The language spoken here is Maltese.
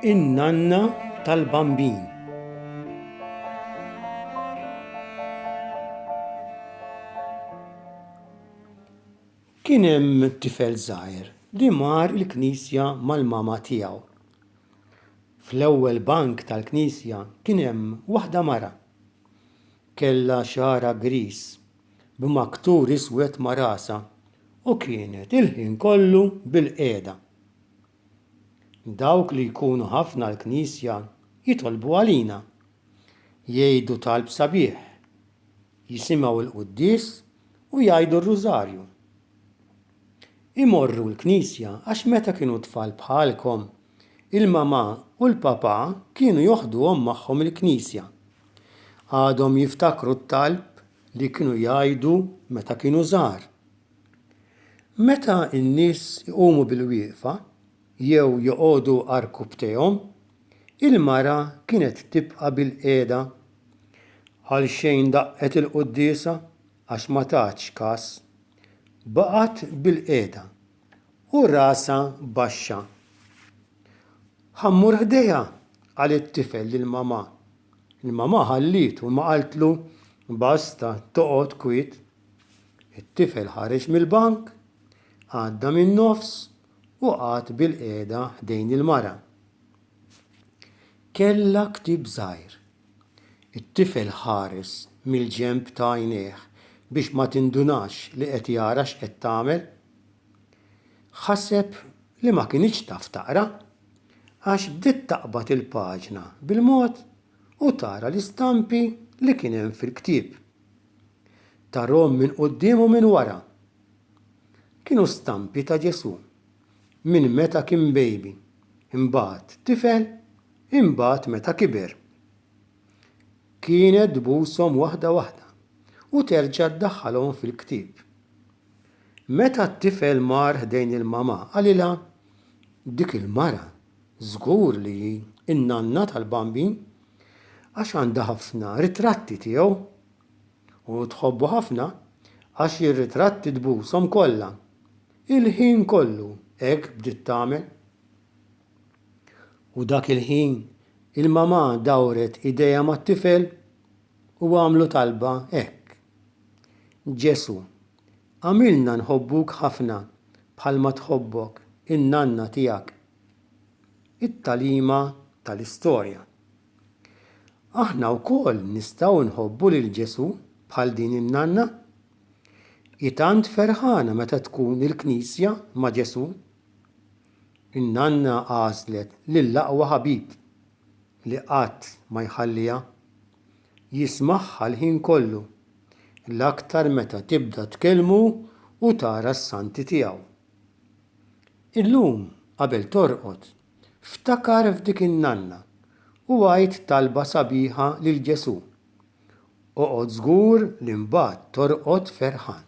In-nanna tal-Bambin. Kien hemm tifel żgħir li mar il-knisja mal-mama tiegħu. Fl-ewwel bank tal-knisja kien hemm waħda mara. Kellha xagħarha griż b'maktur iswed ma' rasha u kienet il-ħin kollu bilqiegħda. Dawk li jkunu ħafna l-knisja jitolbu għalina. Jgħidu talb sabiħ, jisimgħu l-quddies u jgħidu r-rużarju. Imorru l-knisja għax meta kienu tfal bħalkom, il-mamà u l-papà kienu joħduhom magħhom il-knisja. Għadhom jiftakru t-talb li kienu jgħidu meta kienu żgħar. Meta n-nies iqumu bilwieqfa jew joqogħdu għarkupptejhom, il-mara kienet tibqa' bilqiegħda. Għalxejn daqqet il-quddiesa għax ma tatx kas. Baqgħet bilqiegħda u rasha baxxa. Ħa mmur ħdejha, qal it-tifel lill-mamà. Il-mamà ħallietu imma qaltlu, Basta, toqgħod kwiet. It-tifel ħareġ mill-bank, għadda min-nofs u qagħad bilqiegħda ħdejn il-mara. Kellha ktieb żgħir. It-tifel ħares mill-ġenb ta' għajnejh biex ma tindunax li qed jara x'qed tagħmel. Ħaseb li ma kinitx taf taqra, għax bdiet taqbad il-paġna bil-mod u tara l-istampi li kien hemm fil-ktieb. Tarhom minn quddiem u minn wara. Kienu stampi ta' Ġesù minn meta kien baby, imbagħad tifel, imbagħad meta kiber. Kienet tbushom waħda waħda u terġa' ddaħħalhom fil-ktieb. Meta t-tifel mar ħdejn il-mamà qalilha, Dik il-mara żgur li hi n-nanna tal-Bambin għax għandha ħafna ritratti tiegħu. U tħobbu ħafna għax ir-ritratti tbushom kollha. Il-ħin kollu hekk bdiet tagħmel. U dak il-ħin il-mamà dawret idejha mat-tifel u għamlu talba hekk, Ġesù, agħmilna nħobbuk ħafna bħalma tħobbok in-nanna tiegħek. It-tagħlima tal-istorja. Aħna wkoll nistgħu nħobbu lil Ġesù bħal din in-nanna. Hi tant ferħana meta tkun il-knisja ma' Ġesù. In-nanna għażlet lill-aqwa ħabib li qatt ma jħalliha. Jismagħha l-ħin kollu, l-aktar meta tibda tkellmu u tara s-santi tiegħu. Illum, qabel torqod, ftakar f'dik in-nanna u għid talba sabiħa lil Ġesù. Oqgħod żgur li mbagħad torqod ferħan.